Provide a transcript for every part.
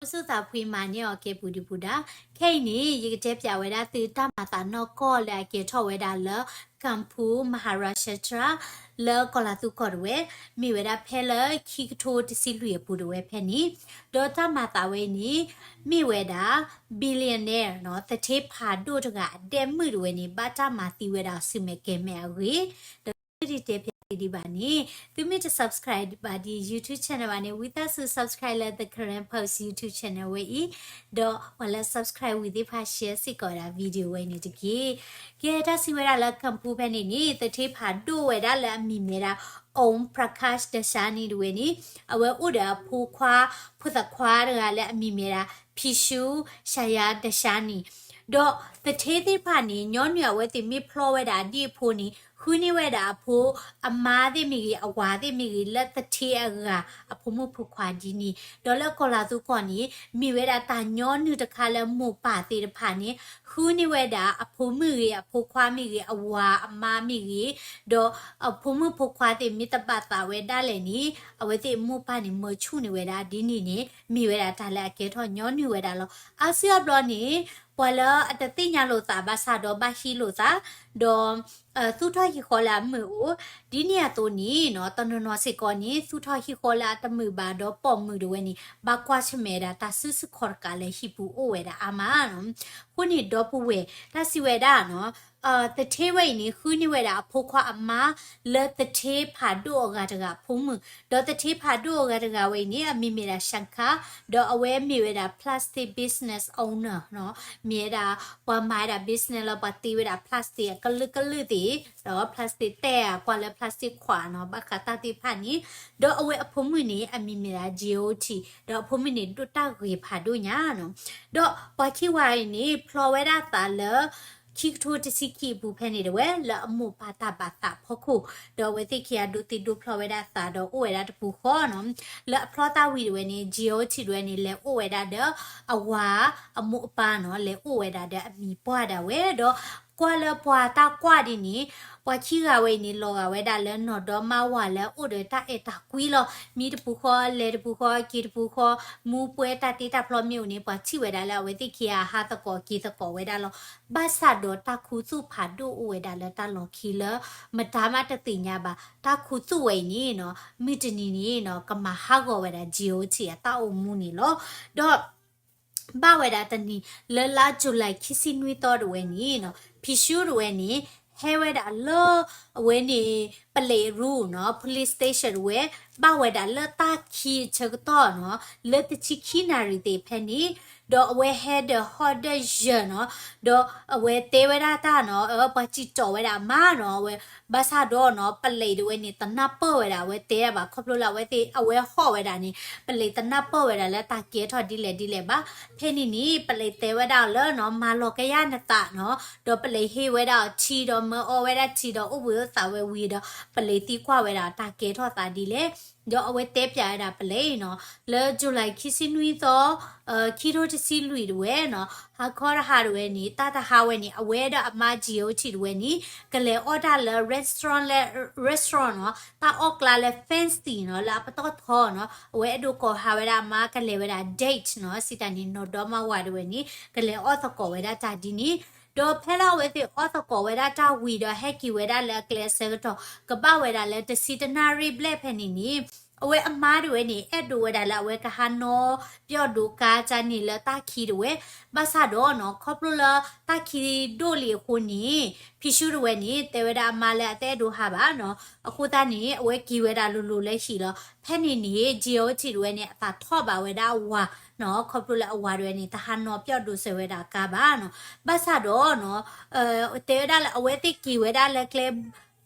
အိၣ်ဆူၣ်သးဖှံမၤန့ၢ်အီၤကဲပူၤဒံးပူၤဒါ. ခဲအံၤန့ၣ် ယကတဲပၠးဝဲဒၣ်သုတၢ်မၤသးနီၢ်ကီၢ်လၢအကဲထီၣ်ဝဲဒၣ်လၢ Kanpur Maharashtra လၢကီၤလၤသူကီၢ်တဝဲ, မ့ၢ်ဝဲဒၣ်ဖဲလၢခံကထိတဆံလွံၢ်အပူၤတဝဲဖဲန့ၣ်, ဒီးတၢ်မၤသးဝဲအံၤန့ၣ် မ့ၢ်ဝဲဒၣ် billionaire နီၤ သထ့ဖးဒိၣ်တဂၤအဒဲၣ်မုၣ်တဝဲန့ၣ် ဘၣ်တၢ်မၤသံဝဲဒၣ်အီၤဆူမဲာ်ကဲၤမဲာ်အဂ့ၢ်, ဒီး ဒုးတဲပၠးသုဒံးဘၣ်န့ၣ်, သုမ့ၢ်တ subscribe ဘၣ်ဒ် YouTube channel ဘၣ်န့ၣ် ဝံသးစူၤ subscribe လၢ The Karen Post YouTube channel ဝဲအံၤ, ဒီးပှၤလၢ subscribe ဝံၤသ့ၣ်တဖၣ် share စ့ၢ်ကီးဝဲဒၣ် video ဝဲန့ၣ်တက့ၢ်. ကဲတၢ်စံးဝဲဒၣ်လၢ Kanpur ဖဲန့ၣ်န့ၣ် သထ့ဖးဒိၣ်ဝဲဒၣ်လၢအမံၤမ့ၢ်ဝဲဒၣ် Om Prakash Dasani တဝဲန့ၣ်, အဝဲအိၣ်ဒီးအဖိခွါ, ဖိသၣ်ခွါတဂၤလၢအမံၤမ့ၢ်ဝဲဒၣ် Pishu Shaya Dasani ဒီးသထ့သ့ၣ်တဖၣ်န့ၣ် ညီနုၢ်အဝဲသ့ၣ်မ့ၢ်ဖျီဝဲဒၣ်အဒံၣ်အဖိန့ၣ် ဃုန့ၢ်ဝဲဒၣ်အဖိ, အမါသ့ၣ်မ့ၢ်ဂ့ၤ, အဝၤသ့ၣ်မ့ၢ်ဂ့ၤ, လၢသထ့အဂၤအဖိမုၣ်ဖိခွါဒ်န့ၣ်, ဒီးလၢကီၤလၤသူကီၢ်န့ၣ် မ့ၢ်ဝဲဒၣ်တၢ်ညီနုၢ်တခါလၢမိၢ်ပၢ်သ့ၣ်တဖၣ်န့ၣ် ဃုန့ၢ်ဝဲဒၣ်အဖိမုၣ်ဂ့ၤ, အဖိခွါမ့ၢ်ဂ့ၤ, အဝၤအမါမ့ၢ်ဂ့ၤ, ဒီးအဖိမုၣ်ဖိခွါသ့ၣ်မ့ၢ်တဘၣ်သးဝဲဒၣ်လဲာ်န့ၣ် အဝဲသ့ၣ်မိၢ်ပၢ်န့ၣ် မၢဆူၣ်န့ၢ်ဝဲဒၣ်ဒ်န့ၣ်န့ၣ် မ့ၢ်ဝဲဒၣ်တၢ်လၢအကဲထီၣ်ညီနုၢ်ဝဲဒၣ်လီၤ. အါစုအါဘျီန့ၣ် ပှၤလၢအတသ့ၣ်ညါလိာ်သးဘၣ်ဆၣ်ဒီးဘၣ်ဟံးလိာ်သး, ဒီး သူၣ်ထီၣ်ဟံၣ်ဃီလၢအမုာ်အိၣ်, ဒ်န့ၣ်အသိးန့ၣ်နီၤ တနီၤနီၤစ့ၢ်ကီးန့ၣ် သူၣ်ထီၣ်ဟံၣ်ဃီလၢအတမုာ်ဘၣ်ဒီးပိာ်မုၣ်တဝဲန့ၣ် ဘၣ်ကွၢ်ဆၢၣ်မဲာ်ဝဲဒၣ်တၢ်စုဆူၣ်ခီၣ်တကးလၢဟံၣ်ပူၤအိၣ်ဝဲဒၣ်အါမးနီၤ. အဃိန့ၣ်ဒီပုၢ်ဝဲၢ် တၢ်စံးဝဲဒၣ်နီၤ သထ့ဝဲအံၤန့ၣ် ဃုန့ၢ်ဝဲဒၣ်အဖိခွါအမါ လၢသထ့ဖးဒိၣ်အဂၤတဂၤအဖိမုၣ်, ဒီးသထ့ဖးဒိၣ်အဂၤတဂၤဝဲအံၤန့ၣ် အမံၤမ့ၢ်ဒၣ် Shankar, ဒီးအဝဲမ့ၢ်ဝဲဒၣ် plastic business owner နီၤ, မ့ၢ်ဝဲဒၣ် ပှၤမၤဝဲဒၣ် business လၢပှၤတ့ဝဲဒၣ် plastic အကလုာ်ကလုာ်သ့ၣ်, ဒီး plastic တဲာ်ကွၢ်လၢ plastic ခွးနီၤ ဘၣ်ဃးတၢ်သ့ၣ်တဖၣ်န့ၣ်, ဒီးအဝဲအဖိမုၣ်န့ၣ် အမံၤမ့ၢ်ဒၣ် Jyoti, ဒီးအဖိမုၣ်န့ၣ်ဒိၣ်တၢ်ဂ့ၤဖးဒိၣ်ညါနီၤ. ဒီးပှၤခံဂၤအံၤန့ၣ် ဖျီဝဲဒၣ်သးလၢ ခံကထိတဆံခံအပူၤဖဲန့ၣ်တဝဲ လၢအမိၢ်ပၢ်တၢ်ဘၣ်သးဖီခိၣ်, ဒီးအဝဲသ့ၣ်ခံဂၤဒိးသ့ဒိးဖျီဝဲဒၣ်သးဒီးအိၣ်ဝဲဒၣ်တပူၤဃီနီၤ. လၢအဖျီသးဝံၤတဝဲန့ၣ် Jyoti တဝဲန့ၣ် လဲၤအိၣ်ဝဲဒၣ်ဒီးအဝၤအမိၢ်အပၢ်နီၤ, လဲၤအိၣ်ဝဲဒၣ်ဒီးအမံၤပှၢ်ဒၣ်ဝဲ, ဒီးကွၢ်လၢပှၤတၢ်ကွၢ်ဒ်န့ၣ်, ပှၤခံဂၤဝဲအံၤန့ၣ် လီၤဂာ်ဝဲဒၣ်လၢနီၢ်ဒီမါဝၤလၢအအိၣ်ဒီးတၢ်အဲၣ်တၢ်ကွံလီၤ. မံတပူၤဃီ လဲၤတပူၤဃီ က့ၤတပူၤဃီ, မူပှဲၤတၢ်တ့တၢ်ဖျီမ့ၢ်အိၣ်န့ၣ် ပှၤထံၣ်ဝဲဒၣ်လၢအဝဲသ့ၣ်ခံဂၤဟးသကိးက့ၤသကိးဝဲဒၣ်လီၤ. ဘၣ်ဆၣ်ဒီးတၢ်ခူသူၣ်ဖးဒိၣ်အိၣ်ဝဲဒၣ်လၢတၢ်လီၢ်ခံလၢ မတၤမးတသ့ၣ်ညါဘၣ်. တၢ်ခူသူၣ်ဝဲအံၤန့ၣ်နီၤ မုၢ်တနံၤန့ၣ်နီၤ ကမၤဟးဂီၤဝဲဒၣ် Jyoti အတၢ်အိၣ်မူန့ၣ်လီၤ. ဒီး ဘၣ်ဝဲဒၣ်တနံၤ လၢလါ July ခံဆံနွံသီတဝဲန့ၣ်နီၤ ဖံၡူတဝဲန့ၣ် ဟဲဝဲဒၣ်လၢ အဝဲန့ၣ် ပလံးရူနီၤ police station တဝဲ ဘၣ်ဝဲဒၣ်လၢတၢ်ခံအဆၢကတီၢ်နီၤ လၢတဆံခံနၣ်ရံၣ်သ့ၣ်ဖဲန့ၣ်, ဒီးအဝဲဟဲဒီးဟီၣ်ဒီးယၢၤနီၤ, ဒီးအဝဲတဲဝဲဒၣ်တၢ်နီၤ ပှၤစံးကၠီၣ်ဝဲဒၣ်အမါနီၤ အဝဲ ဘၣ်ဆၣ်ဒီးနီၤ ပလံးတဝဲန့ၣ် တနၢ်ပၢၢ်ဝဲဒၣ် အဝဲတဲဘၣ် ခီဖျိလၢအဝဲသ့ၣ် အဝဲဟီၣ်ဝဲဒၣ်န့ၣ် ပလံးတနၢ်ပၢၢ်ဝဲဒၣ်လၢတၢ်ကဲထီၣ်ဒ်လဲၣ်ဒ်လဲၣ်ဘၣ်. ဖဲန့ၣ်န့ၣ် ပလံးတဲဝဲဒၣ်လၢနီၤ မၤလီၤကယၢ်နသးနီၤ, ဒီးပလံးဟ့ၣ်ဝဲဒၣ်အီၤထံဒီးမၢအီဝဲဒၣ်ထံဒီးအိၣ်ဘှံးအိၣ်သးဝဲဝံၤဒီး ပလံးသံကွၢ်ဝဲဒၣ်တၢ်ကဲထီၣ်သးဒ်လဲၣ်, ဒီးအဝဲတဲပၠးဝဲဒၣ်ပလံးနီၤ လၢ July ခံဆံနွံသီ ခံထိတဆံလွံၢ်တဝဲနီၤ ဟါခီတဟါတဝဲန့ၣ် တၢ်တဟါဝဲန့ၣ် အဝဲဒီးအမါ Jyoti တဝဲန့ၣ် ကလဲၤအီၣ်တၢ်လၢ restaurant လၢ restaurant နီၤ တၢ်အီၣ်ကျါလၢ fancy နီၤ လၢအပတီၢ်ထီနီၤ အဝဲအဲၣ်ဒိးကိးဟးဝဲဒၣ်အမါကလဲၤဝဲဒၣ် date နီၤ စံးတၢ်န့ၣ် နီၢ်ဒီမါဝၤတဝဲန့ၣ် ကလဲၤအီၣ်သကိးဝဲဒၣ်တၢ်ဒ်န့ၣ် ဒီးဖဲလၢအဝဲသ့ၣ်အီၣ်သကိးဝဲဒၣ်တၢ်ဝံၤဒီးဟဲက့ၤဝဲဒၣ်လၢအကျဲအဆၢကတီၢ် ကဘၣ်ဝဲဒၣ်လၢတဆံတနၣ်ရံၣ်ဘျဲၣ်ဖဲန့ၣ်န့ၣ် အဝဲအမါတဝဲန့ၣ် အဲၣ်ဒိးဝဲဒၣ်လၢအဝဲကဟးနီၣ်ပျီၣ်ဒိးကါကန့ၣ်လၢတၢ်ခံတဝဲ ဘၣ်ဆၣ်ဒီးနီၤ ခီဖျိလၢတၢ်ခံဒိၣ်လံအဃိန့ၣ် ဖံၡူတဝဲန့ၣ် တဲဝဲဒၣ်အမါလၢအတအဲၣ်ဒိးဟးဘၣ်နီၤ အဃိသတးန့ၣ် အဝဲက့ၤဝဲဒၣ်လိၤလိၤလၢဟံၣ်လီၤ. ဖဲန့ၣ်န့ၣ် Jyoti တဝဲန့ၣ် အသးထီၣ်ဘၣ်ဝဲဒၣ်အဝၤနီၤ ခီဖျိလၢအဝၤတဝဲန့ၣ် တဟးနီၣ်ပျီၣ်ဒိးစၢၤဝဲဒၣ်ကါဘၣ်နီၤ ဘၣ်ဆၣ်ဒီးနီၤ တဲဝဲဒၣ်လၢအဝဲသ့ၣ်က့ၤဝဲဒၣ်လၢ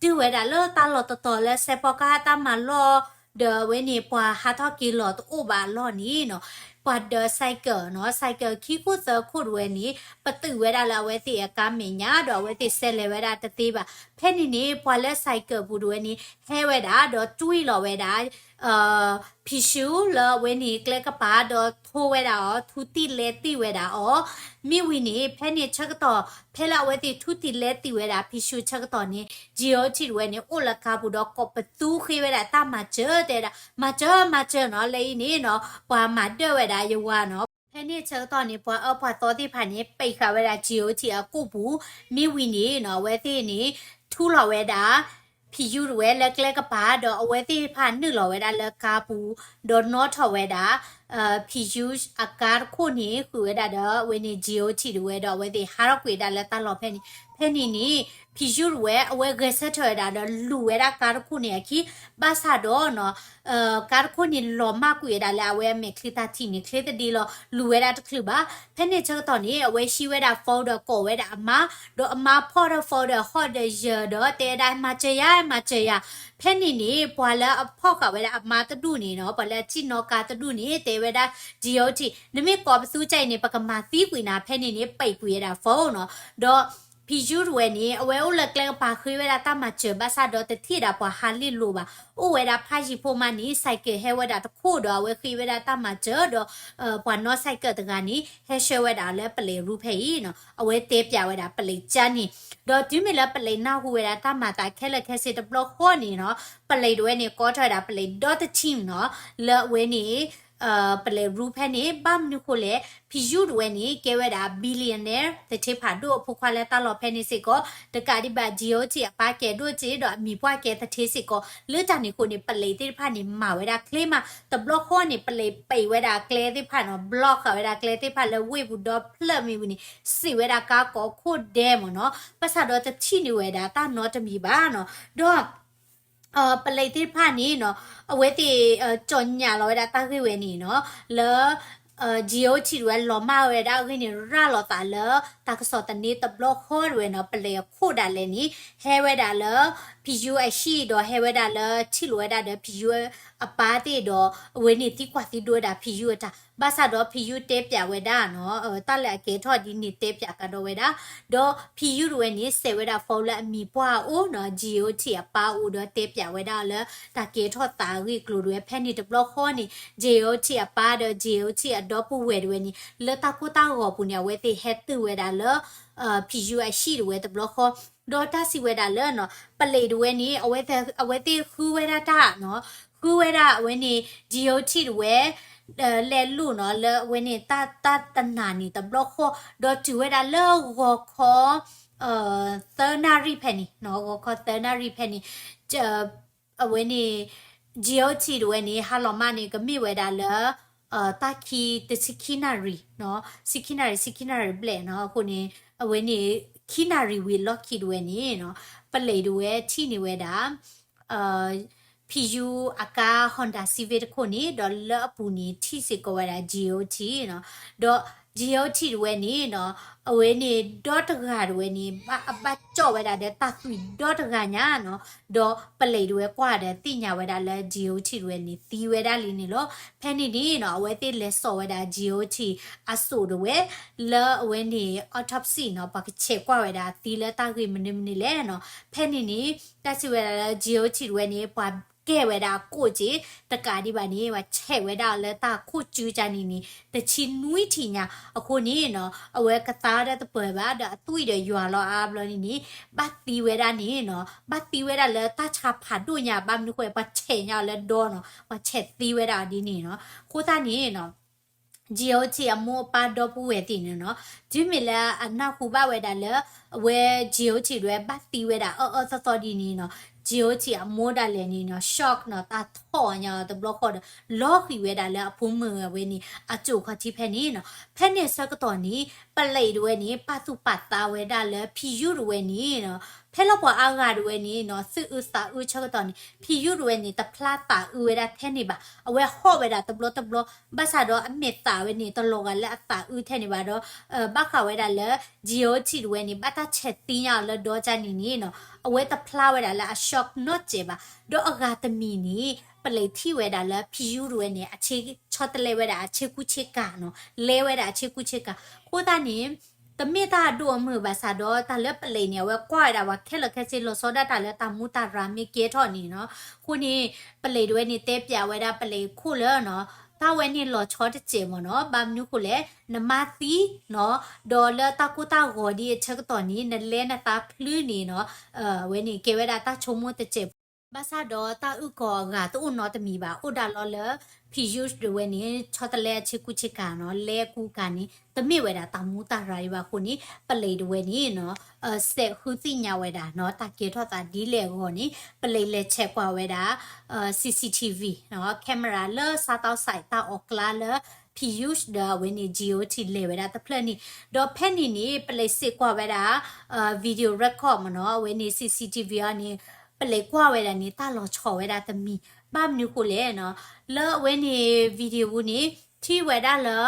ကျဲ တုၤဝဲဒၣ်လၢတၢ်လီၢ်တတီၤလၢစဲးဖီကဟၣ်တၢ်မၤလီၢ် ဒီးအဝဲန့ၣ် ပှၤဟးထီၣ်က့ၤလီၤတအိၣ်ဘၣ်အလီၢ်န့ၣ်နီၤ ပှၤဒၢး cycle နီၤ cycle ခံခိၣ်သၢခိၣ်တဝဲန့ၣ် ပတုာ်ဝဲဒၣ်လၢအဝဲသ့ၣ်အကါမဲာ်ညါ ဒီးအဝဲသ့ၣ်ဆဲးလဲၤဝဲဒၣ်တသ့ဘၣ်. ဖဲန့ၣ်န့ၣ် ပှၤလၢ cycle ပူၤတဝဲန့ၣ် ဟဲဝဲဒၣ်ဒီးတွံၢ်လီၤဝဲဒၣ် ဖံၡူလၢအဝဲန့ၣ်ကျဲကပၤ ဒီးထိဝဲဒၣ်အီၤ ထူတံၢ်လဲတံၢ်ဝဲဒၣ်အီၤ မ့ၢ်ဝံၤန့ၣ် ဖဲန့ၣ်ဆၢကတီၢ် ဖဲလၢအဝဲသ့ၣ်ထူတံၢ်လဲၤတံၢ်ဝဲဒၣ် ဖံးယူၣ်ဆၢကတီၢ်န့ၣ် G O T တဝဲန့ၣ် အိၣ်လၢကါပူၤဒီးကိးပသူဃ့ဝဲဒၣ်တၢ်မၤစၢၤ တဲဝဲဒၣ် မၤစၢၤ မၤစၢၤနီၤ လၢအံၤန့ၣ်နီၤ ပှၤမၤဒၢၣ်ဝဲဒၣ်ယဝၤနီၤ. ဖဲန့ၣ်ဆၢကတီၢ်န့ၣ် ပှၤအၢပှၤသီသ့ၣ်တဖၣ်န့ၣ် ပံးဃာ်ဝဲဒၣ် G O T အကိာ်ပူၤ မ့ၢ်ဝံၤန့ၣ်နီၤ အဝဲသ့ၣ်န့ၣ် ထူလီၤဝဲဒၣ် ဖံးယူၣ်တဝဲလၢကျဲကပၤ ဒီးအဝဲသ့ၣ်တဖၣ်နုာ်လီၤဝဲဒၣ်လၢကါပူၤ ဒီးနီၣ်ထီၣ်ဝဲဒၣ် ဖံးယူၣ်အကါတခိၣ်န့ၣ် ဃုာ်ဝဲဒၣ်ဒီး အဝဲန့ၣ် G O T တဝဲဒီး အဝဲသ့ၣ်ဟးထီၣ်ကွံာ်ဒၣ်လၢတၢ်လီၢ်ဖဲန့ၣ် ဖဲန့ၣ်န့ၣ် ဖံးယူၣ်တဝဲ အဝဲဂဲၤဆၢထၢၣ်ဝဲဒၣ်ဒီးလူၤဝဲဒၣ်ကါတခိၣ်န့ၣ်အခံ ဘၣ်ဆၣ်ဒီးနီၤ ကါတခိၣ်န့ၣ်လီၤမၢ်ကွံာ်ဝဲဒၣ်လၢအဝဲအမဲာ်ချံတၢ်ထံၣ်န့ၣ် ချ့သဒံလီၤ လူၤဝဲဒၣ်တချုးဘၣ်. ဖဲန့ၣ်ဆၢကတီၢ်န့ၣ် အဝဲဟံးဝဲဒၣ် phone ဒီးကိးဝဲဒၣ်အမါ ဒီးအမါဖီၣ်ထီၣ် phone ဒီးဟီၣ်ဒီးယၢၤဒီး တဲဝဲဒၣ် မၤစၢၤယၤ မၤစၢၤယၤ. ဖဲန့ၣ်န့ၣ် ပှၤလၢအဖီၣ်ဃာ်ဝဲဒၣ်အမါတဒူၣ်န့ၣ်နီၤ ပှၤလၢအစံၣ်နီၣ်ကါတဒူၣ်န့ၣ် တဲဝဲဒၣ် G O T နမ့ၢ်ကိးပသူကါအံၤန့ၣ် ပကမၤသံကွံာ်နၤ ဖဲန့ၣ်န့ၣ် ပံးကွံာ်ဝဲဒၣ် phone နီၤ ဒီး ဖံးယူၣ်တဝဲန့ၣ် အဝဲအိၣ်လၢကျဲကပၤဃ့ဝဲဒၣ်တၢ်မၤစၢၤ ဘၣ်ဆၣ်ဒီးတထံၣ်ဒၣ်ပှၤဟးလ့ၣ်လိၤဘၣ်. အိၣ်ဝဲဒၣ်ဖးယံၤဖိမးန့ၣ် cycle ဟဲဝဲဒၣ်တခိၣ်ဒီး အဝဲဃ့ဝဲဒၣ်တၢ်မၤစၢၤဒီး ပှၤနီၣ် cycle တဂၤန့ၣ် ဟဲဆှၢဝဲဒၣ်လၢပလံးရူဖဲအံၤနီၤ အဝဲတဲပၠးဝဲဒၣ်ပလံးကၠၢန့ၣ် ဒီးတုၤမ့ၢ်လၢပလံးနၢ်ဟူဝဲဒၣ်တၢ်မၤသးခဲလၢာ်ခဲဆ့တဘျီဃီန့ၣ်နီၤ ပလံးတဝဲန့ၣ် ကိးထီၣ်ဝဲဒၣ်ပလံးဒီတထံၣ်နီၤ လၢအဝဲန့ၣ် ပလံးရူဖဲန့ၣ် ဘၣ်မနုၤဃိလဲၣ် ဖံးယူၣ်တဝဲန့ၣ် ကဲဝဲဒၣ် billionaire သထ့ဖးဒိၣ်အဖိခွါလၢတၢ်လီၢ်ဖဲန့ၣ်စ့ၢ်ကီး တကးဒံးဘၣ် G O T အပၢ်ကဲဒိၣ်စ့ၢ်ဒီးအမံၤပှၢ်ကဲသထ့စ့ၢ်ကီး လၢတၢ်န့ၣ်အဃိန့ၣ် ပလံးသ့ၣ်တဖၣ်န့ၣ် မၤဝဲဒၣ်ချ့မး တဘျီဃီန့ၣ် ပလံးပံးဝဲဒၣ်ကျဲသ့ၣ်တဖၣ်နီၤ block ဃာ်ဝဲဒၣ်ကျဲသ့ၣ်တဖၣ်လၢဝ့ၢ်ပူၤဒီဖျၢၣ်မ့ၢ်ဝံၤန့ၣ် စံးဝဲဒၣ်ကါကိးခိၣ်ဒဲမ့ၢ်နီၤ ဘၣ်ဆၣ်ဒီးတထံၣ်န့ၢ်ဝဲဒၣ်တၢ်နီတမံၤဘၣ်နီၤ ဒီး ပလံးသ့ၣ်တဖၣ်န့ၣ်နီၤ အဝဲသ့ၣ် ကၠီၣ်ညၣ်လီၤဝဲဒၣ်တၢ်ဂ့ၢ်ဝဲန့ၣ်နီၤ လၢ G O T တဝဲလီၤမၢ်ဝဲဒၣ်အဂ့ၢ်န့ၣ် ရၤလီၤသးလၢ တၢ်ကစီၣ်သန့တဘျီဃီတဝဲနီၤ ပလံးအခိၣ်ဒၣ်လဲာ်န့ၣ် ဟဲဝဲဒၣ်လၢ ဖံးယူၣ်အဟံၣ်ဒီးဟဲဝဲဒၣ်လၢထံၣ်လိာ်ဝဲဒၣ်ဒီး ဖံးယူၣ်အပၢ်သ့ၣ်ဒီး အဝဲန့ၣ်သံကွၢ်သံဒိးဝဲဒၣ်ဖံးယူၣ်အတၢ် ဘၣ်ဆၣ်ဒီးဖံးယူၣ်တဲပၠးဝဲဒၣ်နီၤ တၢ်လၢအကဲထီၣ်ဒ်န့ၣ်တဲပၠးကဒီးဝဲဒၣ် ဒီးဖံးယူၣ်တဝဲန့ၣ် စဲးဝဲဒၣ် phone လၢအမံၤပှၢ်အအိၣ်နီၤ G O T အပၢ်အအိၣ်ဒီးတဲပၠးဝဲဒၣ်လၢ တၢ်ကဲထီၣ်သးအဂ့ၢ်အကျိၤတဝဲ ဖဲန့ၣ်တဘျီဃီန့ၣ် G O T အပၢ်ဒီး G O T အဒီပုၢ်ဝဲၢ်တဝဲန့ၣ် လၢတၢ်ကိၢ်တၢ်ဂီၤပူၤန့ၣ် အဝဲသ့ၣ်ဟဲတုၤဝဲဒၣ်လၢ ဖံးယူၣ်အဟံၣ်တဝဲတဘျီဃီ ဒီးတၢ်စံးဝဲဒၣ်လၢနီၤ ပလံးတဝဲန့ၣ် အဝဲသ့ၣ်ဃုဝဲဒၣ်တၢ်နီၤ ဃုဝဲဒၣ်အဝဲန့ၣ် G O T တဝဲ လဲၤလိာ်နီၤ လၢအဝဲန့ၣ် တၢ်တနၤန့ၣ်တဘျီဃီ ဒီးတုၤဝဲဒၣ်လၢဂီၤခီ သၢနၣ်ရံၣ်ဖဲန့ၣ်နီၤ ဂီၤခီသၢနၣ်ရံၣ်ဖဲန့ၣ် အဝဲန့ၣ် G O T တဝဲန့ၣ် ဟါလီၤမၢ်န့ၣ် ကမ့ၢ်ဝဲဒၣ်လၢ တၢ်ခံတဆံခံနၣ်ရံၣ်နီၤ ဆံခံနၣ်ရံၣ် ဆံခံနၣ်ရံၣ်ဘျဲၣ်နီၤ အဃိန့ၣ် အဝဲန့ၣ် ခံနၣ်ရံၣ်ဝံၤအလီၢ်ခံတဝဲန့ၣ်နီၤ ပလံးတဝဲထံၣ်န့ၢ်ဝဲဒၣ် ဖံးယူၣ်အကါ Honda Civic တခိၣ်န့ၣ် ဒီးလၢအပူၤန့ၣ် ထံၣ်စ့ၢ်ကီးဝဲဒၣ် G O T နီၤ ဒီး G O T တဝဲန့ၣ်နီၤ အဝဲန့ၣ် ဒီတဂၤတဝဲန့ၣ် ဘၣ်အဘၣ်ကၠီၣ်ဝဲဒၣ်ဒီးတၢ်သွံၣ်ဒီတဂၤညါနီၤ ဒီးပလံးတဝဲကွၢ်ဒီးသ့ၣ်ညါဝဲဒၣ်လၢ G O T တဝဲန့ၣ် သံဝဲဒၣ်လံန့ၣ်လီၤ. ဖဲန့ၣ်န့ၣ်နီၤ အဝဲသ့ၣ်လဲၤစိာ်ဝဲဒၣ် G O T အစိၣ်တဝဲ လၢအဝဲန့ၣ် autopsy နီၤ ပှၤကဆဲးကွၢ်ဝဲဒၣ်သံလၢတၢ်ဂ့ၢ်မနုၤမနုၤလဲၣ်နီၤ. ဖဲန့ၣ်န့ၣ် တၢ်စံးဝဲဒၣ်လၢ G O T တဝဲန့ၣ် ပှၤကဲဝဲဒၣ်အကိၣ်က့ၤ တကးဒံးဘၣ်န့ၣ် ပှၤဆဲးဝဲဒၣ်လၢတၢ်ခိၣ်စုကါန့ၣ်န့ၣ် တဆံနွံထံၣ်ညါ အဃိန့ၣ်နီၤ အဝဲကသါဒီးတပၢၢ်ဘၣ်ဒီးအသွံၣ်ဒီးယွၤလီၤအါဘျီန့ၣ်န့ၣ် ဘၣ်သံဝဲဒၣ်န့ၣ်နီၤ ဘၣ်သံဝဲဒၣ်လၢတၢ်ဆါဖးဒိၣ်ညါ ဘၣ်မနုၤဃိ ပှၤဆဲးညါအီၤလၢဒီနီၤ ပှၤဆဲးသံဝဲဒၣ်အီၤဒ်န့ၣ်နီၤ. အဃိသတးန့ၣ်နီၤ G O T အမိၢ်အပၢ်ဒီပုၢ်ဝဲၢ်သ့ၣ်န့ၣ်နီၤ တုၤမ့ၢ်လၢအနၢ်ဟူဘၣ်ဝဲဒၣ်လၢ အဝဲ G O T တဝဲဘၣ်သံဝဲဒၣ်အၢၣ်အၢသီသီဒ်န့ၣ်နီၤ G O T အမိၢ်ဒၣ်လဲာ်န့ၣ်နီၤ shock နီၤ တၢ်ထီၣ်ညါတဘျီဃီဒီး လီၤဃံၤဝဲဒၣ်လၢအဖိမုၣ်အဝဲန့ၣ် အစိၣ်ခီၣ်ထံးဖဲန့ၣ်နီၤ. ဖဲန့ၣ်အဆၢကတီၢ်န့ၣ် ပလံးတဝဲန့ၣ် ပာ်သူၣ်ပာ်သးဝဲဒၣ်လၢဖံးယူၣ်တဝဲန့ၣ်နီၤ ဖဲလၢပှၤအါဂၤတဝဲန့ၣ်နီၤ သူၣ်အုးသးအုးဆၢကတီၢ်န့ၣ် ဖံးယူၣ်တဝဲန့ၣ် တဖျါသးအုးဝဲဒၣ်ထဲန့ၣ်ဘၣ်. အဝဲဟီၣ်ဝဲဒၣ်တဘျီတဘျီ ဘၣ်ဆၣ်ဒီးအမဲာ်သးဝဲန့ၣ် တလီၤဂာ်လၢအသးအုးထဲန့ၣ်ဘၣ်ဒီး ဘၣ်ဃးဝဲဒၣ်လၢ G O T တဝဲန့ၣ် ဘၣ်တၢ်ဆဲးသံညါအီၤလၢဒီကါန့ၣ်န့ၣ်နီၤ အဝဲတဖျါဝဲဒၣ်လၢအ shock နီတစဲးဘၣ်. ဒီးအဂၤတမံၤန့ၣ် ပလံးထံၣ်ဝဲဒၣ်လၢဖံးယူၣ်တဝဲန့ၣ် အဆ့ဆီတလဲဝဲဒၣ်အဆ့ကူဆ့ကၤနီၤ လဲဝဲဒၣ်အဆ့ကူဆ့ကၤ. အဃိသတးန့ၣ် တမ့ၢ်တၢ်အဒိၣ်အမုၢ်ဘၣ်ဆၣ်ဒီး တၢ်လၢပလံးန့ၣ် အဝဲကွၢ်ဝဲဒၣ်ပှၤခဲလၢာ်ခဲဆ့ လီၤဆီဒၣ်တၢ်လၢတၢ်မူတၢ်ရၤမ့ၢ်ကဲထီၣ်န့ၣ်နီၤ. အဃိန့ၣ် ပလံးတဝဲန့ၣ် တဲပၠးဝဲဒၣ်ပလံးခိၣ်လၢနီၤ တၢ်ဝဲန့ၣ်လီၤဆီတစဲးမ့ၢ်နီၤ, ဘၣ်မနုၤဃိလဲၣ်, နမါသံနီၤ, ဒီးလၢတၢ်ကိၢ်တၢ်ဂီၤဒ်အဆၢကတီၢ်န့ၣ် နလဲနသးဖျုးန့ၣ်နီၤ, ဝဲန့ၣ်ကဲဝဲဒၣ်တၢ်ဆိကမိၣ်တစဲးဖိ, ဘၣ်ဆၣ်ဒီးတၢ်အုၣ်ကီၤအဂၤတအိၣ်နီတမံၤဘၣ်, အိၣ်ဒၣ်လီၤလၢ Piyush ဒၣ်ဝဲန့ၣ် ဆီတလဲအဆ့ကူဆ့ကၤနီၤ, လဲကူကၤန့ၣ် တမ့ၢ်ဝဲဒၣ်တၢ်မူတၢ်ရၤဒံးဘၣ်အဃိန့ၣ် ပလံးဒၣ်ဝဲန့ၣ်နီၤ စဲးဃုသ့ၣ်ညါဝဲဒၣ်နီၤ, တၢ်ကဲထီၣ်သးဒ်လဲၣ်အဂီၢ်န့ၣ် ပလံးလဲၤဆဲးကွၢ်ဝဲဒၣ် CCTV နီၤ, camera လၢစးတီစဲးတၢ်အီၣ်ကျါလၢ Piyush ဒီးအဝဲန့ၣ် Jyoti လဲၤဝဲဒၣ်တဖျၢၣ်န့ၣ်, ဒီးဖဲန့ၣ်န့ၣ် ပလံးစဲးကွၢ်ဝဲဒၣ် video record မ့ၢ်နီၤ, အဝဲန့ၣ် CCTV အီၤန့ၣ် ပလံးကွၢ်ဝဲဒၣ်န့ၣ် တၢ်လီၤဆီဝဲဒၣ်တမံၤ, ဘၣ်မနုၤဃိလဲၣ်နီၤ, လၢအဝဲန့ၣ် video ပူၤန့ၣ် ထံၣ်ဝဲဒၣ်လၢ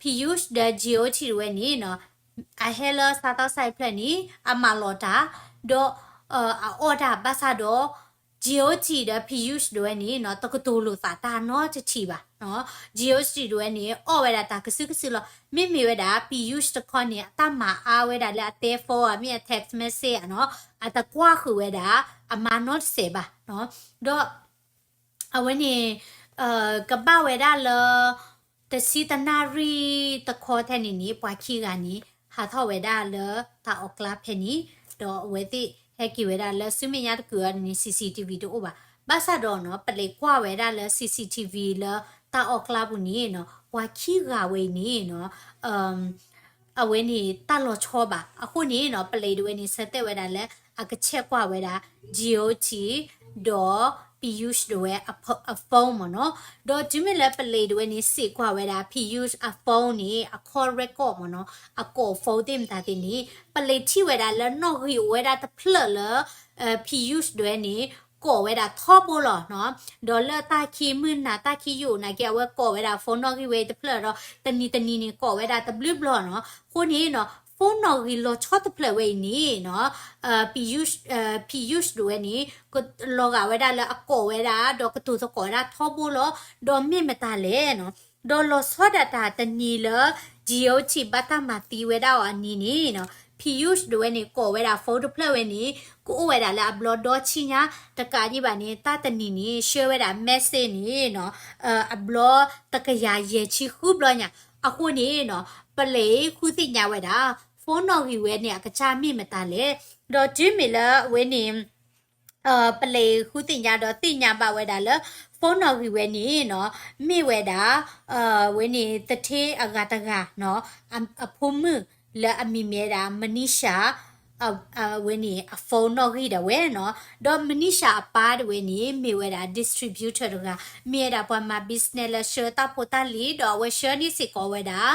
Piyush ဒီး Jyoti ဒၣ်ဝဲန့ၣ်နီၤ အဟဲလၢစးတီစဲးဖျၢၣ်န့ၣ် အမၤလီၤတၢ်, ဒီး အအီၣ်တၢ်ဘၣ်ဆၣ်ဒီး Jyoti ဒီး Piyush ဒၣ်ဝဲန့ၣ်နီၤ တကတိၤလိာ်သးတၢ်နီတထံၣ်ဘၣ်နီၤ, Jyoti ဒၣ်ဝဲန့ၣ် အီၣ်ဝဲဒၣ်တၢ်ကစုကစုလီၤ, မ့မ့ၢ်ဝဲဒၣ် Piyush တခီန့ၣ် အတၢ်မၤအါဝဲဒၣ်လၢအတဲ phone ဧါ မ့ၢ်အ text message ဧါနီၤ, အတကွၢ်ဃုာ်ဝဲဒၣ် အမါနီတစဲးဘၣ်နီၤ, ဒီး အဝဲန့ၣ် ကဘၣ်ဝဲဒၣ်လၢ တဆံတနၣ်ရံၣ်တခီထဲန့ၣ်န့ၣ် ပှၤခံဂၤန့ၣ် ဟးထီၣ်ဝဲဒၣ်လၢတၢ်အီၣ်ကျါဖဲန့ၣ်, ဒီးအဝဲသ့ၣ်ဟဲက့ၤဝဲဒၣ်လၢဆူမဲာ်ညါတကုာ်အံၤန့ၣ် CCTV တအိၣ်ဘၣ်. ဘၣ်ဆၣ်ဒီးနီၤ ပလံးကွၢ်ဝဲဒၣ်လၢ CCTV လၢတၢ်အီၣ်ကျါပူၤန့ၣ်နီၤ ပှၤခံဂၤဝဲအံၤန့ၣ်နီၤ အဝဲန့ၣ်တၢ်လီၤဆီဘၣ်. အဃိန့ၣ်နီၤ ပလံးဒၣ်ဝဲန့ၣ် ဆၢတဲာ်ဝဲဒၣ်လၢ အကဆဲးကွၢ်ဝဲဒၣ် Jyoti ဒီး Piyush ဒၣ်ဝဲအ phone မ့ၢ်နီၤ. ဒီးတုၤမ့ၢ်လၢပလံးဒၣ်ဝဲန့ၣ် စဲးကွၢ်ဝဲဒၣ် Piyush အ phone န့ၣ် အ call record မ့ၢ်နီၤ, အကိး phone သ့ၣ်မတၤသ့ၣ်န့ၣ် ပလံးထံၣ်ဝဲဒၣ်လၢနီၣ်ဂံၢ်အိၣ်ဝဲဒၣ်တဖျၢၣ်လၢ Piyush ဒၣ်ဝဲန့ၣ် ကိးဝဲဒၣ်ထီဘိလီၤနီၤ. ဒီးလၢတၢ်ခံမုၢ်နၤတၢ်ခံယိာ်နာ်က့ အဝဲကိးဝဲဒၣ် phone နီၣ်ဂံၢ်ဝဲတဖျၢၣ်ဒီး တနံၤတနံၤန့ၣ် ကိးဝဲဒၣ်တဘျုးဘျီနီၤ. အဃိန့ၣ်နီၤ phone နီၣ်ဂံၢ်လီၤဆီတဖျၢၣ်ဝဲအံၤန့ၣ်နီၤ Piyush Piyush ဒၣ်ဝဲန့ၣ် လီၤဂာ်ဝဲဒၣ်လၢအကိးဝဲဒၣ် ဒီးကတိၤသကိးဒၣ်ထီဘိလီၤ. ဒီးမ့ၢ်မတၤလဲၣ်နီၤ, ဒီးလီၤဆီဒၣ်တၢ်တနံၤလၢ Jyoti ဘၣ်တၢ်မၤသံဝဲဒၣ်အီၤအနံၤန့ၣ်နီၤ Piyush ဒၣ်ဝဲန့ၣ် ကိးဝဲဒၣ် phone တဖျၢၣ်ဝဲန့ၣ် ကအိၣ်ဝဲဒၣ်လၢအဘျီဒီဆံညါ တကးဒံးဘၣ်န့ၣ် တၢ်တနံၤန့ၣ် ဆှၢဝဲဒၣ် message န့ၣ်နီၤ အဘျီတကယၤယဲၢ်ဆံဃုဘျီညါ. အဃိန့ၣ်နီၤ ပလံးဃုသ့ၣ်ညါဝဲဒၣ် phone နီၣ်ဂံၢ်ဝဲန့ၣ် အကစၢ်မ့ၢ်မတၤလဲၣ်. ဒီးတုၤမ့ၢ်လၢအဝဲန့ၣ် ပလံးဃုသ့ၣ်ညါဒီးသ့ၣ်ညါဘၣ်ဝဲဒၣ်လၢ phone နီၣ်ဂံၢ်ဝဲန့ၣ်နီၤ မ့ၢ်ဝဲဒၣ် ဝဲန့ၣ် သူဌေးအဂၤတဂၤနီၤ အဖိမုၣ်လၢအမံၤမ့ၢ်ဝဲဒၣ် Manisha ဝဲန့ၣ် အ phone နီၣ်ဂံၢ်ဒၣ်ဝဲနီၤ. ဒီး Manisha အပၢ်ဒၣ်ဝဲန့ၣ် မ့ၢ်ဝဲဒၣ် distributor တဂၤ မ့ၢ်ဝဲဒၣ်ပှၤမၤ business လၢဆှၢတၢ်ဖိတၢ်လံၤ ဒီးအဝဲဆှၢန့ၢ်စ့ၢ်ကီးဝဲဒၣ်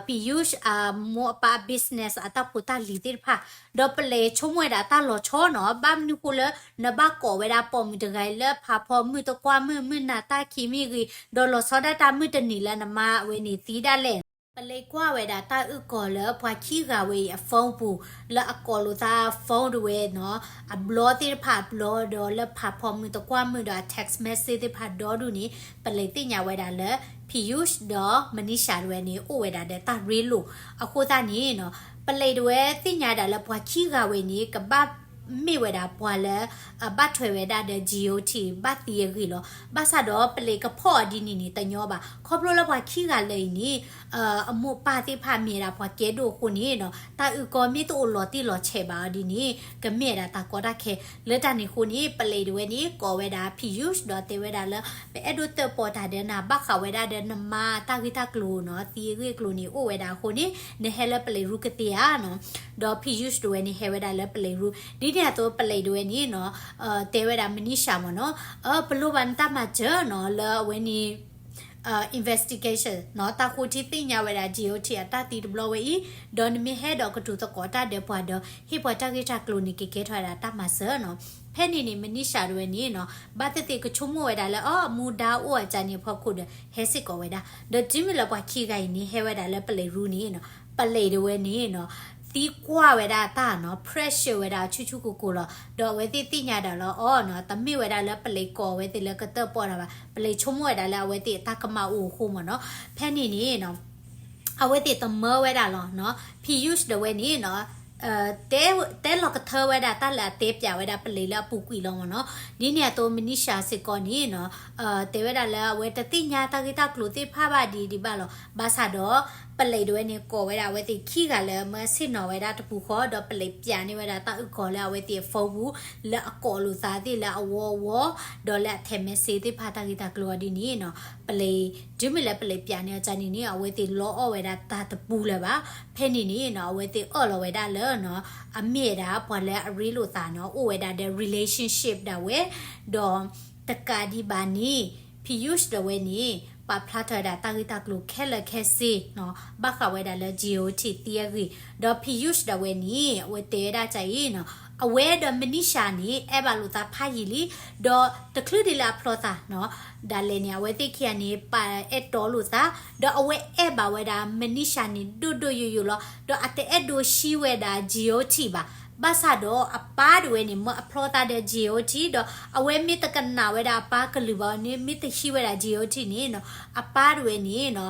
Piyush အမိၢ်အပၢ် business အတၢ်ဖိတၢ်လံၤသ့ၣ်တဖၣ်, ဒီးပလံးဆိကမိၣ်ဝဲဒၣ်တၢ်လီၤဆီနီၤ, ဘၣ်မနုၤဃိလၢ နဘၣ်ကိးဝဲဒၣ်ပိာ်မုၣ်တဂၤအံၤလၢဖးဖီမုၢ်တကွၢ်မုၢ် မုၢ်နၤတၢ်ခံးမ့ၢ်ဂ့ၤ, ဒီးလီၤဆီဒၣ်တၢ်မုၢ်တနံၤလၢနမါဝဲန့ၣ်သံဒၣ်လဲာ်. ပလံးကွၢ်ဝဲဒၣ်တၢ်အုၣ်ကီၤလၢပှၤခံဂၤဝဲအံၤအ phone ပူၤ လၢအကိးလိာ်သး phone ဒၣ်ဝဲနီၤ, အဘျီသ့ၣ်တဖၣ်အဘျီ ဒီးလၢဖးဖီမုၢ်တကွၢ်မုၢ်ဒီးအ text message သ့ၣ်တဖၣ်ဒီဒူၣ်န့ၣ် ပလံးသ့ၣ်ညါဝဲဒၣ်လၢ Piyush ဒီး Manisha ဒၣ်ဝဲန့ၣ် အိၣ်ဝဲဒၣ်ဒီးတၢ်ရ့လိာ်. အဃိသတးန့ၣ်နီၤ ပလံးဒၣ်ဝဲသ့ၣ်ညါဒၣ်လၢပှၤခံဂၤဝဲန့ၣ် ကဘၣ်မ့ၢ်ဝဲဒၣ်ပှၤလၢ ဘၣ်ထွဲဝဲဒၣ်ဒီး Jyoti ဘၣ်သံအဂ့ၢ်လီၤ. ဘၣ်ဆၣ်ဒီးပလံးကဖီၣ်အီၤဒ်န့ၣ်န့ၣ် တညီဘၣ်. ခီဖျိလၢပှၤခံဂၤလၢာ်အံၤန့ၣ် အမိၢ်ပၢ်သ့ၣ်တဖၣ်မ့ၢ်ဝဲဒၣ်ပှၤကဲဒိၣ်အဃိန့ၣ်နီၤ တၢ်အုၣ်ကီၤမ့ၢ်တအိၣ်လီၤတံၢ်လီၤဆဲးဘၣ်အီၤဒ်န့ၣ် ကမ့ၢ်ဝဲဒၣ်တၢ်ကီတၢ်ခဲ. လၢတၢ်န့ၣ်အဃိန့ၣ် ပလံးဒၣ်ဝဲန့ၣ် ကိးဝဲဒၣ် Piyush ဒီးတဲဝဲဒၣ်လၢ ပအဲၣ်ဒိးတၢၣ်ပီၣ်တၢ်ဒီးနၤ ဘၣ်ဃးဝဲဒၣ်ဒီးနမါတၢ်ဂ့ၢ်တၢ်ကျိၤနီၤ သံအဂ့ၢ်အကျိၤန့ၣ် အိၣ်ဝဲဒၣ်အဃိန့ၣ် နဟဲလၢပလံးရူကသ့ဧါနီၤ. ဒီး Piyush ဒၣ်ဝဲန့ၣ် ဟဲဝဲဒၣ်လၢပလံးရူ ဒ်န့ၣ်အသိးပလံးဒၣ်ဝဲန့ၣ်နီၤ တဲဝဲဒၣ် Manisha မ့ၢ်နီၤ ပလိၣ်ဘၣ်နတၢ်မၤစၢၤနီၤ လၢအဝဲန့ၣ် investigation နီၤ တၢ်ဃိထံသ့ၣ်ညါဝဲဒၣ် Jyoti အတၢ်သံတဘျီဝဲအံၤ ဒီးနမ့ၢ်ဟဲဒီးကတိၤသကိးတၢ်ဒီးပှၤဒီး ဟ့ၣ်ပှၤတၢ်ဂ့ၢ်တၢ်ကျိၤန့ၣ် ကကဲထီၣ်ဝဲဒၣ်တၢ်မၤစၢၤနီၤ. ဖဲန့ၣ်န့ၣ် Manisha ဒၣ်ဝဲန့ၣ်နီၤ ဘၣ်သ့ၣ်သ့ၣ်ကဆိကမိၣ်ဝဲဒၣ်လၢ အမူဒါအိၣ်အကၢန့ၣ် အဖီခိၣ်ဒီး ဟဲစ့ၢ်ကီးဝဲဒၣ်. ဒီးတုၤမ့ၢ်လၢပှၤခံဂၤအံၤန့ၣ် ဟဲဝဲဒၣ်လၢပလံးရူန့ၣ်နီၤ ပလံးဒၣ်ဝဲန့ၣ်နီၤ သံကွၢ်ဝဲဒၣ်တၢ်နီၤ pressure ဝဲဒၣ်ဆူၣ်ဆူၣ်ကိၢ်ကိၢ်လီၤ. ဒီးအဝဲသ့ၣ်သ့ၣ်ညါဒၣ်လၢအီၤနီၤ တမ့ၢ်ဝဲဒၣ်လၢပလံးကိးအဝဲသ့ၣ်လၢကတၢၣ်ပီၣ်တၢ်ဘၣ် ပလံးဆိကမိၣ်ဝဲဒၣ်လၢအဝဲသ့ၣ်တၢ်ကမၣ်အိၣ်အဃိမ့ၢ်နီၤ. ဖဲန့ၣ်န့ၣ်နီၤ အဝဲသ့ၣ်သမၢဝဲဒၣ်လီၤနီၤ Piyush ဒၣ်ဝဲန့ၣ်နီၤ တဲ တဲလီၤကထၢဝဲဒၣ်တၢ်လၢအတဲပၠးဝဲဒၣ်ပလံးလၢအပူၤကွံာ်လီၤမ့ၢ်နီၤ. ဒ်န့ၣ်အသိး Manisha စ့ၢ်ကီးန့ၣ်နီၤ တဲဝဲဒၣ်လၢအဝဲတသ့ၣ်ညါတၢ်ဂ့ၢ်တၢ်ကျိၤသ့ၣ်တဖၣ်ဘၣ်ဒံးဒံးဘၣ်လီၤ. ဘၣ်ဆၣ်ဒီး ပလံးတဝဲန့ၣ် ကိးဝဲဒၣ်အဝဲသ့ၣ်ခံဂၤလၢမၢဆ့ၣ်နီၤဝဲဒၣ်တပူၤဃီ ဒီးပလံးပၠးန့ၢ်ဝဲဒၣ်တၢ်အုၣ်ကီၤလၢအဝဲသ့ၣ်အ phone ပူၤ လၢအကိးလိာ်သးသ့ၣ်လၢအဝီဝီ ဒီးလၢအ text message သ့ၣ်တဖၣ်တၢ်ဂ့ၢ်တၢ်ကျိၤအီၤဒ်န့ၣ်နီၤ ပလံး တုၤမ့ၢ်လၢပလံးပၠးန့ၢ်အီၤန့ၣ်န့ၣ် အဝဲသ့ၣ်လီအီၣ်ဝဲဒၣ်တၢ်တပူၤလၢၤဘၣ်. ဖဲန့ၣ်န့ၣ်နီၤ အဝဲသ့ၣ်အၢၣ်လီၤဝဲဒၣ်လၢနီၤ အမ့ၢ်ဝဲဒၣ်ပှၤလၢအရ့လိာ်သးနီၤ အိၣ်ဝဲဒၣ်ဒီး relationship ဒၣ်ဝဲ ဒီးတကးဒံးဘၣ်န့ၣ် Piyush ဒၣ်ဝဲန့ၣ် ပာ်ဖျါထီၣ်ဝဲဒၣ်တၢ်ဂ့ၢ်တၢ်ကျိၤခဲလၢာ်ခဲဆ့နီၤ ဘၣ်ဃးဝဲဒၣ်လၢ Jyoti သံအဂ့ၢ် ဒီး Piyush ဒၣ်ဝဲန့ၣ် အဝဲတဲဝဲဒၣ်ဒ်အံၤနီၤ အဝဲဒီး Manisha န့ၣ် အဲၣ်ဘၣ်လိာ်သးဖးယံာ်လံ ဒီးတချုးဒ်လၢအဖျီသးနီၤ ဒၣ်လဲာ်န့ၣ် အဝဲသ့ၣ်ခံဂၤန့ၣ် ပာ်အဲၣ်တီလိာ်သး ဒီးအဝဲအဲၣ်ဘၣ်ဝဲဒၣ် Manisha န့ၣ် ဒိၣ်ဒိၣ်ယိာ်ယိာ်လီၤ. ဒီးအတအဲၣ်ဒိးဟံးဝဲဒၣ် Jyoti ဘၣ်. ဘၣ်ဆၣ်ဒီးအပၢ်တဝဲန့ၣ် မၢအဖျီသးဒီး Jyoti ဒီးအဝဲမ့ၢ်တကနၣ်ဝဲဒၣ်အပၢ်ကလုၢ်ဘၣ်န့ၣ် မ့ၢ်တဟံးဝဲဒၣ် Jyoti န့ၣ်နီၤ အပၢ်တဝဲန့ၣ်နီၤ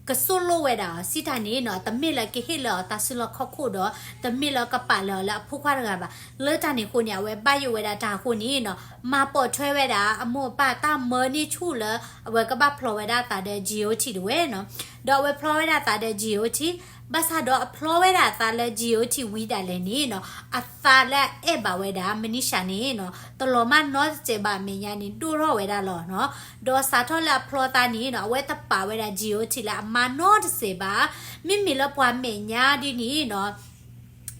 ကသိၣ်လိဝဲဒၣ်အီၤ စံးတၢ်န့ၣ်နီၤ တမ့ၢ်လၢကဟ့ၣ်လီၤအီၤတၢ်စုလီၢ်ခီၣ်ခိၣ်ဒီး တမ့ၢ်လၢကပာ်လီၤအီၤလၢအဖိခွါတဂၤဘၣ်. လၢတၢ်န့ၣ်အဃိန့ၣ် အဝဲဘၣ်ယိၣ်ဝဲဒၣ်တၢ်အဃိန့ၣ်နီၤ မၤပိာ်ထွဲဝဲဒၣ်အမိၢ်အပၢ်တၢ်မၢန့ၢ်ဆူၣ်လၢ အဝဲကဘၣ်ဖျီဝဲဒၣ်အသးဒီး Jyoti တဝဲနီၤ. ဒီးအဝဲဖျီဝဲဒၣ်အသးဒီး Jyoti ဘၣ်ဆၣ်ဒီးအဖျီဝဲဒၣ်အသးလၢ Jyoti ဝံၤဒၣ်လဲာ်န့ၣ်နီၤ အသးလၢအအဲၣ်ဘၣ်ဝဲဒၣ် Manisha န့ၣ်နီၤ တလီၤမၢ်နီတစဲးဘၣ် အမဲာ်ညါန့ၣ် ဒိၣ်ထီၣ်ဝဲဒၣ်လီၤနီၤ. ဒီးစးထီၣ်လၢအဖျီသးန့ၣ်နီၤ အဝဲတပာ်ဝဲဒၣ် Jyoti လၢအမါနီတစဲးဘၣ်. မ့မ့ၢ်လၢပှၤမဲာ်ညါဒ်န့ၣ်နီၤ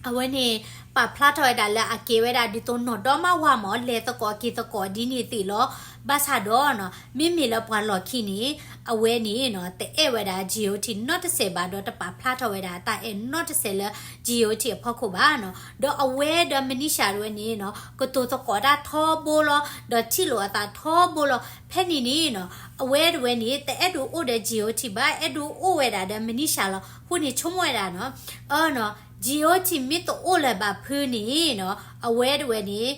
အဝဲန့ၣ် ပာ်ဖျါထီၣ်ဝဲဒၣ်လၢအကဲဝဲဒၣ်ဒ်သိးနီၢ်ဒီမါဝၤမး လဲၤသကိးက့ၤသကိးဒ်န့ၣ်သ့ၣ်လီၤ. ဘၣ်ဆၣ်ဒီးနီၤ မ့မ့ၢ်လၢပှၤလီၢ်ခံန့ၣ် အဝဲန့ၣ်နီၤ တအဲၣ်ဝဲဒၣ် Jyoti နီတစဲးဘၣ် ဒီးတပာ်ဖျါထီၣ်ဝဲဒၣ်တၢ်အဲၣ်နီတစဲးလၢ Jyoti အဖီခိၣ်ဘၣ်နီၤ. ဒီးအဝဲဒီး Manisha တဝဲန့ၣ်နီၤ ကတိၤသကိးတၢ်ထီဘိလီၤ ဒီးထံၣ်လိာ်အသးထီဘိလီၤ. ဖဲန့ၣ်န့ၣ်နီၤ အဝဲတဝဲန့ၣ် တအဲၣ်ဒိးအိၣ်ဒီး Jyoti ဘၣ် အဲၣ်ဒိးအိၣ်ဝဲဒၣ်ဒီး Manisha လီၤ. အဃိန့ၣ် ဆိကမိၣ်ဝဲဒၣ်နီၤ အၢနီၤ Jyoti မ့ၢ်တအိၣ်လၢၤဘၣ်ဖုန့ၣ်နီၤ အဝဲတဝဲန့ၣ်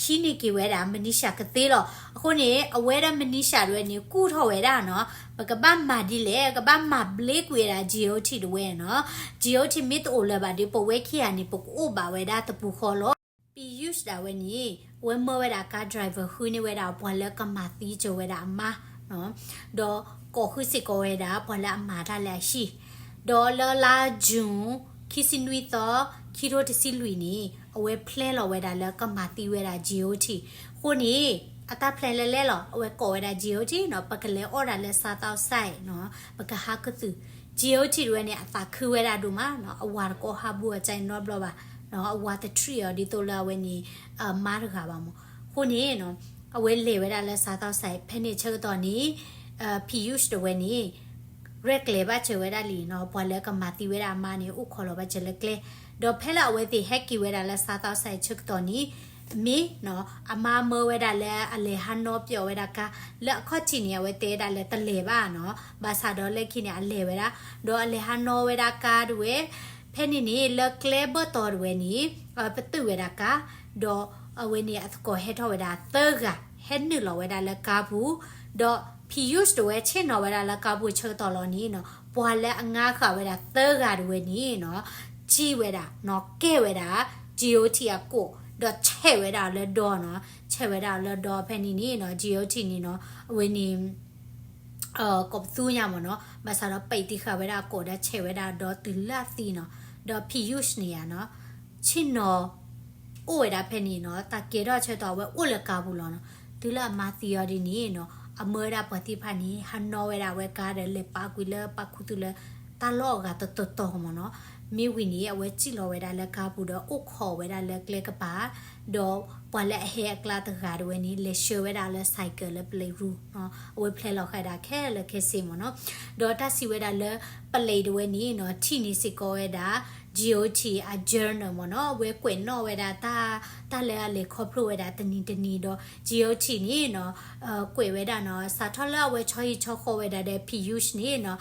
ဟံးန့ၢ်က့ၤဝဲဒၣ် Manisha ကသ့လီၤ. အဃိန့ၣ် အဝဲဒီး Manisha တဝဲန့ၣ် ကူၣ်ထီၣ်ဝဲဒၣ်နီၤ ပကဘၣ်မၤဒ်လဲၣ် ကဘၣ်မၤဘျ့ကွံာ်ဝဲဒၣ် Jyoti တဝဲနီၤ. Jyoti မ့ၢ်တအိၣ်လၢၤဘၣ်ဒီး ပဝဲခံဂၤန့ၣ် ပကအိၣ်ဘၣ်ဝဲဒၣ်တပူၤဃီလီၤ. Piyush ဒၣ်ဝဲန့ၣ် အဝဲမၢဝဲဒၣ် car driver ဃုန့ၢ်ဝဲဒၣ်ပှၤလၢကမၤသံကၢၤဝဲဒၣ်အမါနီၤ ဒီးကိးဃုစ့ၢ်ကီးဝဲဒၣ်ပှၤလၢအမၤတၢ်လၢအဟံၣ် ဒီးလၢလါ June ခံဆံနွံသီ ခံထိတဆံလွံၢ်န့ၣ် အဝဲ plan လီၤဝဲဒၣ်လၢကမၤသံဝဲဒၣ် Jyoti အဃိန့ၣ် အတၢ် plan လဲၤလဲၤလီၤ အဝဲကိးဝဲဒၣ် Jyoti နီၤ ပကလဲၤအီၣ်ဒၣ်လၢ South South Side နီၤ ပကဟးကသုၣ် Jyoti တဝဲန့ၣ် အသးခုဝဲဒၣ်ဒိၣ်မးနီၤ အဝၤတကိးဟးဘူးအီၤကဲနီတဘျီဘၣ်နီၤ အဝၤတ treat အီၤဒ်သိးလၢအဝဲန့ၣ် မါတဂၤဘၣ်မး အဃိန့ၣ်နီၤ အဝဲလဲၤဝဲဒၣ်လၢ South South Side ဖဲန့ၣ်ဆၢကတီၢ်န့ၣ် Piyush တဝဲန့ၣ် ရဲၣ်ကျဲၤဘၣ်စၢၤဝဲဒၣ်လံနီၤ ပှၤလၢကမၤသံဝဲဒၣ်အမါန့ၣ် အိၣ်ခိးလီၤဘၣ်စၢၤလၢကျဲ ဒီးဖဲလၢအဝဲသ့ၣ်ဟဲက့ၤဝဲဒၣ်လၢ South South Side ဆၢကတီၢ်န့ၣ် မ့ၢ်နီၤ အမါမၢဝဲဒၣ်လၢအလဲၤဟးနီပျီၣ်ဝဲဒၣ်ကါ လၢအခီၣ်ထံးန့ၣ် အဝဲတဲဝဲဒၣ်လၢတလဲၤဘၣ်နီၤ ဘၣ်ဆၣ်ဒီးလၢခံန့ၣ် အလဲၤဝဲဒၣ် ဒီးအလဲၤဟးနီဝဲဒၣ်ကါတဝဲ ဖဲန့ၣ်န့ၣ် လၢကျဲဘၢၣ်တီၤတဝဲန့ၣ် ပတုာ်ဝဲဒၣ်ကါ ဒီးအဝဲန့ၣ်အသကိးဟဲထီၣ်ဝဲဒၣ်သၢဂၤ ဟဲနုာ်လီၤဝဲဒၣ်လၢကါပူၤ ဒီး Piyush တဝဲဆ့ၣ်နီၤဝဲဒၣ်လၢကါပူၤဆၢကတီၢ်လီၤန့ၣ်နီၤ ပှၤလၢအငါဃာ်ဝဲဒၣ်သၢဂၤတဝဲန့ၣ်နီၤ ကံၣ်ဝဲဒၣ်နီၤ ကဲဝဲဒၣ် Jyoti အကိာ် ဒီးဆဲးဝဲဒၣ်လၢဒီနီၤ ဆဲးဝဲဒၣ်လၢဒီဖဲန့ၣ်န့ၣ်နီၤ Jyoti န့ၣ်နီၤ အဝဲန့ၣ် ကိးပသူညါမ့ၢ်နီၤ ဘၣ်ဆၣ်ဒီးပံးတံၢ်ဃာ်ဝဲဒၣ်အကိာ်ဒီးဆဲးဝဲဒၣ်ဒီတုၤလၢအသံနီၤ ဒီး Piyush န့ၣ်ယါနီၤ ဆ့ၣ်နီၤ အိၣ်ဝဲဒၣ်ဖဲန့ၣ်နီၤ တၢ်ကဲထီၣ်ဆၢကတီၢ်အဝဲအိၣ်လၢကါပူၤလီၤနီၤ တုၤလၢအမါသံအီၤဒ်န့ၣ်နီၤ အမၢဝဲဒၣ်ပှၤသ့ၣ်တဖၣ်န့ၣ် ဟးနီဝဲဒၣ်အဝဲကါဒီးလဲၤပာ်ကွံာ်လၢပာ်ခူသူၣ်လၢ တၢ်လီၢ်အဂၤတတီၤတီၤမ့ၢ်နီၤ မ့ၢ်ဝံၤန့ၣ် အဝဲစံၣ်လီၤဝဲဒၣ်လၢကါပူၤဒီးအိၣ်ခိးဝဲဒၣ်လၢကျဲကပၤ ဒီးပှၤလၢအဟဲအကျါတဂၤတဝဲန့ၣ် လဲၤဆှၢဝဲဒၣ်လၢ cycle လၢ play room နီၤ အဝဲ plan လီၤဃာ်ဒၣ်ခဲလၢာ်ခဲဆ့မ့ၢ်နီၤ ဒီးတၢ်စံးဝဲဒၣ်လၢ ပလံးတဝဲန့ၣ်နီၤ ထံၣ်န့ၢ်စ့ၢ်ကီးဝဲဒၣ် Jyoti အ journal မ့ၢ်နီၤ အဝဲကွဲးနီၣ်ဝဲဒၣ်တၢ် တၢ်လၢအလဲၤခီဖျိဝဲဒၣ်တနံၤတနံၤဒီး Jyoti န့ၣ်နီၤ ကွဲးဝဲဒၣ်နီၤ စးထီၣ်လၢအဝဲဆီဟံၣ်ဆီဃီဝဲဒၣ်ဒီး Piyush န့ၣ်နီၤ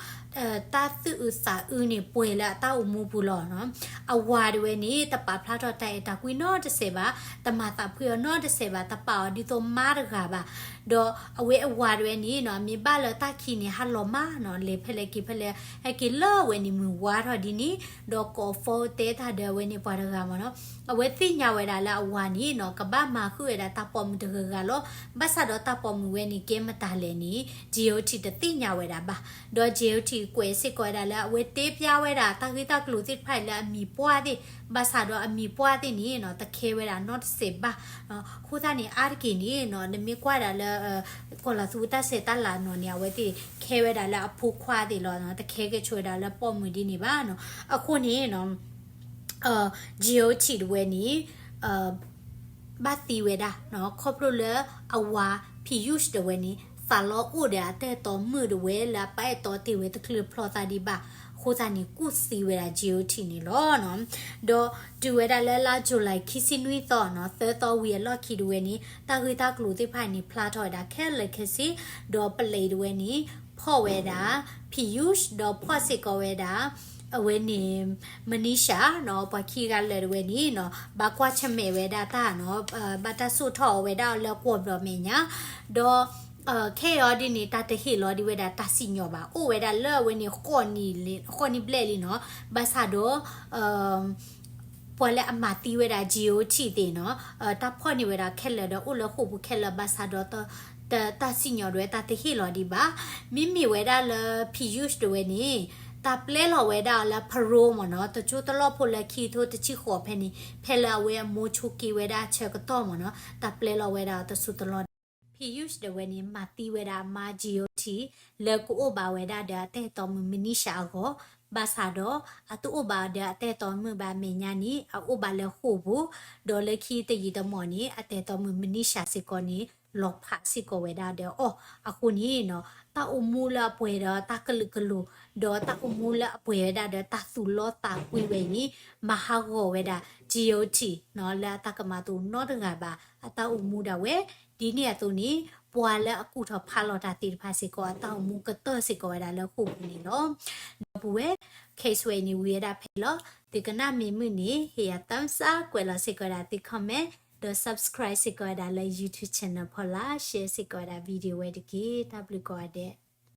တၢ်သူၣ်အုးသးအုးန့ၣ်ပှဲၤလၢအတၢ်အိၣ်မူပူၤလီၤနီၤ အဝၤတဝဲန့ၣ် တပာ်ဖျါထီၣ်တၢ်အဲၣ်တၢ်ကွံနီတစဲးဘၣ်, တမၤသးဖှံအီၤနီတစဲးဘၣ်, တပာ်အီၤဒ်သိးမါတဂၤဘၣ်. ဒီးအဝဲအဝၤတဝဲန့ၣ်နီၤ အမ့ၢ်ဘၣ်လၢတၢ်ခံးန့ၣ် ဟးလီၤမးနီၤ လဲၤဖဲလဲၣ်က့ၤဖဲလဲၣ် ဟဲက့ၤလၢအဝဲန့ၣ်မုၢ်ဝါထီၣ်ဒ်န့ၣ် ဒီးကိးဖီတဲတၢ်ဒီးအဝဲန့ၣ်ပှၤတဂၤမးနီၤ အဝဲသ့ၣ်ညါဝဲဒၣ်လၢအဝၤန့ၣ်နီၤ ကဘၣ်မၤဃုာ်ဝဲဒၣ်တၢ်ပိာ်မုၣ်တဂၤဂၤလီၤ. ဘၣ်ဆၣ်ဒီးတၢ်ပိာ်မုၣ်ဝဲန့ၣ် ကဲမတၤလဲၣ်န့ၣ် J O T တသ့ၣ်ညါဝဲဒၣ်ဘၣ်. ဒီး J O T ကွဲးစ့ၢ်ကီးဝဲဒၣ်လၢ အဝဲတဲဖျါဝဲဒၣ်တၢ်ဂ့ၢ်တၢ်ကျိၤသ့ၣ်တဖၣ်အံၤလၢအမံၤပှၢ်သ့ၣ်, ဘၣ်ဆၣ်ဒီးအမံၤပှၢ်သ့ၣ်န့ၣ်နီၤ တခဲဝဲဒၣ်နီတစဲးဘၣ်. အဃိသတးန့ၣ် အါတက့ၢ်န့ၣ်နီၤ နမ့ၢ်ကွၢ်ဒၣ်လၢ ကီၢ်လၤသူတၢ်ဆဲးတၢ်လၤနီၤန့ၣ် အဝဲသ့ၣ်ခဲဝဲဒၣ်လၢအဖိခွါသ့ၣ်လီၤ. တခဲကဲဆိဝဲဒၣ်လၢပိာ်မုၣ်ဒ်န့ၣ်ဘၣ်နီၤ. အဃိန့ၣ်နီၤ J O T တဝဲန့ၣ် ဘၣ်သံဝဲဒၣ်နီၤ ခီဖျိလၢအဝၤ Piyush တဝဲန့ၣ် သးလီအိၣ်ဒီးအတၢ်အဲၣ်တီမုၣ်တဝဲလၢအပာ်အဲၣ်တီတ့ၢ်ဝဲတချုးဖျီသးဒံးဘၣ်. အဃိသတးန့ၣ် ကူၣ်သံဝဲဒၣ် J O T န့ၣ်လီၤနီၤ. ဒီးတုၤဝဲဒၣ်လၢလါ July ခံဆံနွံသီနီၤ သၢသီဝံၤအလီၢ်ခံတဝဲန့ၣ် တၢ်ဂ့ၢ်တၢ်ကျိၤသ့ၣ်တဖၣ်န့ၣ် ဖျါထီၣ်ဝဲဒၣ်ခဲလၢာ်ခဲဆ့, ဒီးပလံးတဝဲန့ၣ် ဖီၣ်ဝဲဒၣ် Piyush ဒီးဖီၣ်စ့ၢ်ကီးဝဲဒၣ် အဝဲန့ၣ် Manisha နီၤ ပှၤခံဂၤလၢာ်တဝဲန့ၣ်နီၤ ဘၣ်ကွၢ်ဆၢၣ်မဲာ်ဝဲဒၣ်တၢ်နီၤ ဘၣ်တၢ်စိာ်ထီၣ်အီၤဝဲဒၣ်လၢကွီၢ်ဘျီမဲာ်ညါ, ဒီး ခဲအံၤဒ်န့ၣ် တၢ်တဟ့ၣ်လီၤဒံးဝဲဒၣ်တၢ်စံၣ်ညီၣ်ဘၣ်. အိၣ်ဝဲဒၣ်လၢအဝဲန့ၣ် ဃိးနံၣ်ဘျဲၣ်လံနီၤ, ဘၣ်ဆၣ်ဒီး ပှၤလၢအမၤသံဝဲဒၣ် J O T သ့ၣ်နီၤ တၢ်ဖီၣ်န့ၢ်ဝဲဒၣ်ခဲလၢာ်ဒီးအိၣ်လၢဃိာ်ပူၤခဲလၢာ် ဘၣ်ဆၣ်ဒီး တၢ်စံၣ်ညီၣ်ဒၣ်ဝဲတၢ်တဟ့ၣ်လီၤဒံးဘၣ်. မ့မ့ၢ်ဝဲဒၣ်လၢ Piyush တဝဲန့ၣ် တၢ်ပျဲလီၤဝဲဒၣ်အီၤလၢ parole မ့ၢ်နီၤ တကၠိတလီၢ်ဖိလၢခံကထိတဆံဃိးဖဲန့ၣ် ဖဲလၢအဝဲအမိၢ်ဆိးက့ဝဲဒၣ်အဆၢကတီၢ်မ့ၢ်နီၤ တၢ်ပျဲလီၤဝဲဒၣ်အီၤတစိၢ်တလီၢ် Piyush တဝဲန့ၣ် မၤသံဝဲဒၣ်အမါ J O T လၢကအိၣ်ဘၣ်ဝဲဒၣ်ဒီးအတၢ်အဲၣ်တီမုၣ် Manisha အဂီၢ်, ဘၣ်ဆၣ်ဒီး အတအိၣ်ဘၣ်ဒီးအတၢ်အဲၣ်တီမုၣ်ဘၣ် မဲာ်ညါန့ၣ် အအိၣ်ဘၣ်လၢဃိာ်ပူၤ, ဒီးလၢခံတယံာ်တမီၢ်န့ၣ် အတၢ်အဲၣ်တီမုၣ် Manisha စ့ၢ်ကီးန့ၣ် လီၤဖးစ့ၢ်ကီးဝဲဒၣ်ဒီးအီၤ. အဃိန့ၣ်နီၤ တၢ်အိၣ်မူလၢအပှဲၤဒီးတၢ်ကလုာ်ကလိၤ, ဒီးတၢ်အိၣ်မူလၢအပှဲၤဝဲဒၣ်ဒီးတၢ်သူၣ်လီသးကွံဝဲအံၤန့ၣ် မၤဟးဂီၤဝဲဒၣ် J O T နီၤ လၢအတၢ်ကမၤသကိးနီတဂၤဘၣ် အတၢ်အိၣ်မူဒၣ်ဝဲ, ဒ်န့ၣ်အသိးန့ၣ် ပှၤလၢအကူၣ်ထီၣ်ဖးလီၤတၢ်သ့ၣ်တဖၣ်စ့ၢ်ကီး အတၢ်အိၣ်မူကတၢၢ်စ့ၢ်ကီးဝဲဒၣ်လၢဃိာ်ပူၤန့ၣ်လီၤ. ဒီပုၢ်ဝဲၢ် case ဝဲအံၤန့ၣ် ဝံၤဝဲဒၣ်ဖဲအံၤလီၤ. သုကနၣ်မ့ၢ်မုာ်န့ၣ် ဟ့ၣ်ယၤ thumbs up ကွဲးလီၤစ့ၢ်ကီးဝဲဒၣ်သု comment, ဒီး subscribe စ့ၢ်ကီးဝဲဒၣ်လၢ YouTube channel ဖီလာ်, share စ့ၢ်ကီးဝဲဒၣ် video ဝဲတက့ၢ်. တၢ်ဘျုးကိးဂၤဒဲး.